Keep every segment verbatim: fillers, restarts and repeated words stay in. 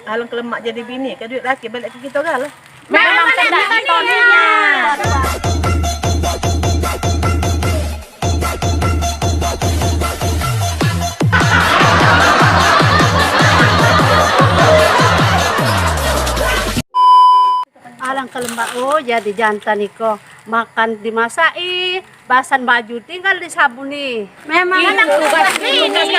Alang ke lemak jadi bini, ke duit laki balik ke kito galo. Memang kena ditolongnya. Alang ke lemak, oh, jadi jantan iko. Makan dimasaki, basan baju tinggal disabuni. Memang tugas bini.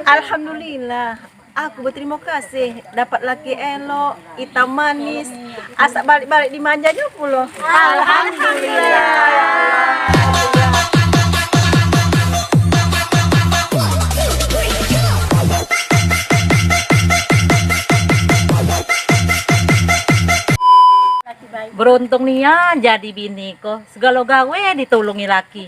Alhamdulillah, aku beterimo kasih dapat laki elok, itam manis, asak balik-balik dimanjanyo pulo. Alhamdulillah. Beruntung nian jadi bini ko, segalo gawe ditulungi laki.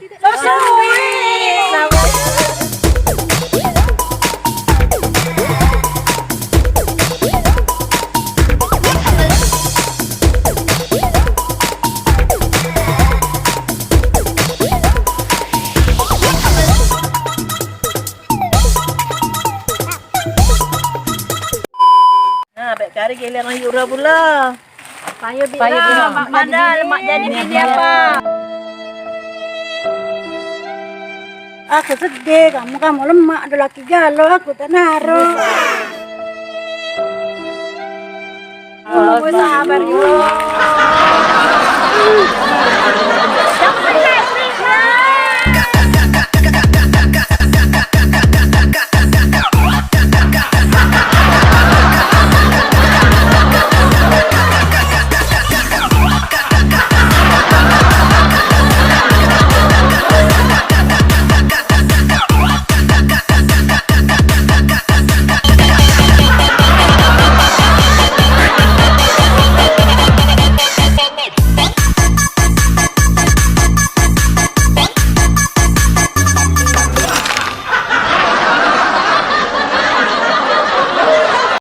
Nah, bek kari giliran Yura pula. Payo bira, mak mandal, mak jadi bini apa? Aku sedih, kamu, kamu lemak, ado laki galo, aku tak naro. Kamu sabar, Yura.